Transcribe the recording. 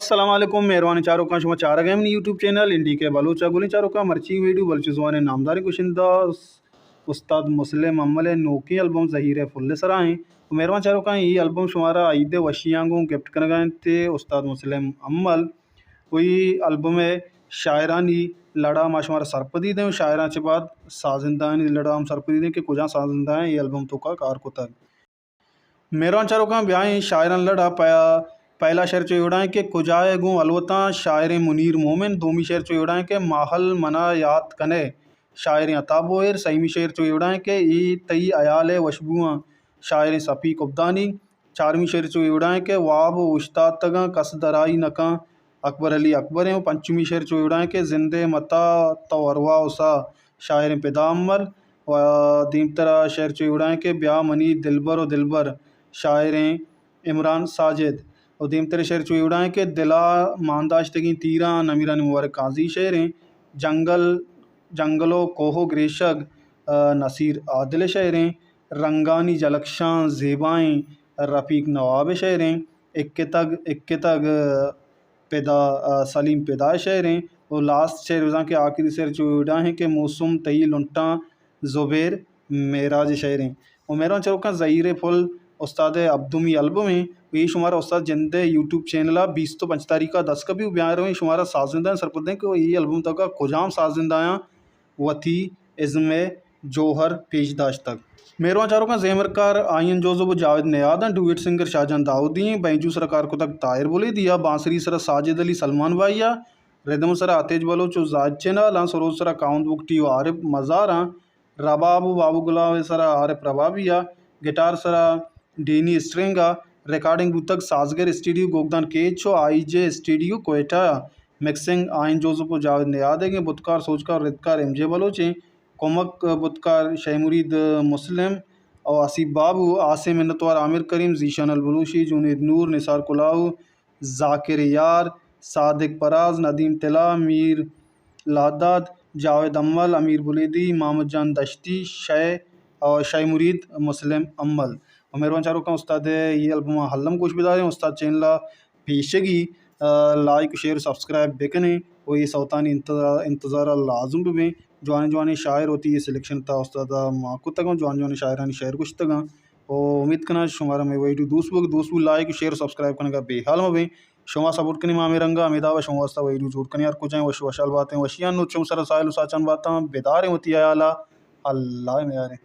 السلام علیکم، مہروانیں چاروکاں، شما چارگ ءَ منی یوٹیوب چینل این ڈی کے بلوچ ءَ۔ گلیں چاروکاں، مرچی ویڈیو بلوچی زبان ءِ نامداریں گشندہ استاد مسلم امل ءِ نوکیں البم زہیر ءِ پل ءِ سرا ایں۔ مہروان چاروکاں، اے البم شمارا عید ءِ وشیاں گوں گفٹ کنگ ءَ انت۔ استاد مسلم امل ءِ اے البم ءِ شاعرانی لڑ ءَ ما شمارا سرپدی دیں، شاعراں چہ بعد سازندہانی لڑ ءَ ہم سرپدی دیں کہ کجا سازندہاں اے البم توکا کار کتگ۔ مہروان چاروکاں، بیائیں شاعرانی لڑ ءَ پہ-، پہلا شعر چو اے وڑا ایں کہ کجا ئے گوں الوتاں، شاعریں منیر مومن۔ دومی شعر چو اے وڑا ایں کہ ماہل منا یات کنے، شاعریں عطا بوہر۔ سئیمی شعر چو اے وڑا ایں کہ اے تئی ہیال ءِ وشبواں، شاعریں صفی کبدانی۔ چارمی شعر چو اے وڑا ایں کہ واب اوشتاتگاں، کس درائی نکاں، اکبر علی اکبر ایں۔ و پنچمی شعر چو اے وڑا ایں کہ زندے متا تو ارواہ و ساہ، شاعریں پدا امل۔ و دیمترا شعر چو اے وڑا ایں کہ بیا منی دلبر و دلبر، شاعریں عمران ساجد۔ و دیمترے شعر چو اے وڑا ایں کہ دلا مانداشتگیں تیراں، نمیران مبارک قاضی شعریں۔ جنگل، جنگل و کوہ و گریشگ، آ، نصیر عادل شعریں۔ رنگانی جلکشاں زیبائیں، رفیق نواب شعریں۔ اکتگ، اکتگ، پدا، آ، سلیم پدا شعریں۔ و لاسٹ شعر بزاں کہ آخری شعر چو اے وڑا ایں کہ موسم تئی لنٹاں، زبیر معراج شعریں۔ و مہروان چاروکاں، زہیر ءِ پل استاد ءِ ہبدمی البم ایں۔ و اے شمارا استاد جند ءِ یوٹیوب چینل ءَ بیست و پنچ تاریخ ءَ دست کپی۔ و بیاں رویں شمارا سازندہاں سرپد دیں کہ اے البم توکا کجام سازندہاں وتی ازم ءِ جوہر پیش داشتگ۔ مہروان چاروکاں، زیمرکار آئی این جوزف و جاوید نیاد ایں، ڈوئٹ سنگر شاہجان داؤدی ایں، بینجو سرا کار کتگ طاہر بلیدی ءَ، بانسری سرا ساجد علی سلمان بھائی ءَ، ردم سرا آتیج بلوچ و زاہد چنال ایں، سروز سرا کاوند بگٹی و عارف مزار ایں، رباب و بابو گلاب ءِ سرا عارف ربابی ءَ، گٹار سرا ڈینی اسٹرنگ ءَ۔ ریکارڈنگ بوتگ سازگر اسٹوڈیو، گوگدان کیچ و آئی جے اسٹوڈیو کوئٹہ ءَ۔ مکسنگ آئی این جوزف و جاوید نیاد ایں، بتکار سوجکار ردکار ایم جے بلوچ ایں، کمک بتکار شے مرید مسلم و حسیب بابو، ہاسیں منتوار عامر کریم، ذیشان البلوشی، جنید نور، نثار کلاہو، ذاکر یار، صادق پراز، ندیم طلا، میر لہداد، جاوید امل، امیر بلیدی، محمد جان دشتی، شے، آ، شے مرید، مسلم امل۔ و مہروان چاروکاں، استاد ءِ اے البم ءَ الم گوش بداریں۔ استاد چینل ءَ پیشگی، آ، لائک، شیئر، سبسکرائب بکنیں و اے سوتانی انتظار، انتظار ءَ لازم ببیں۔ جوانیں جوانیں شاعر وتی اے سلیکشن تہا استاد ءَ مان کتگ اَنت، جوان جوانیں شاعرانی شعر گوشتگ اَنت۔ و امید کناں شمارا مئے ویڈیو دوست بوگ، دوست بو لائک، شیئر، سبسکرائب کنگ ءَ بے حال مبیں۔ شما سپورٹ کنیں ما ہمے رنگ ءَ، ہمے داب ءَ شما واسطہ ویڈیو جوڑ کنیں۔ ہر کجا ایں وش وشحال باتیں، وشیانی نود چم سر ءَ ساحل و ساچان باتاں، بداریں وتی ہیال ءَ، اللہ ءِ میاریں۔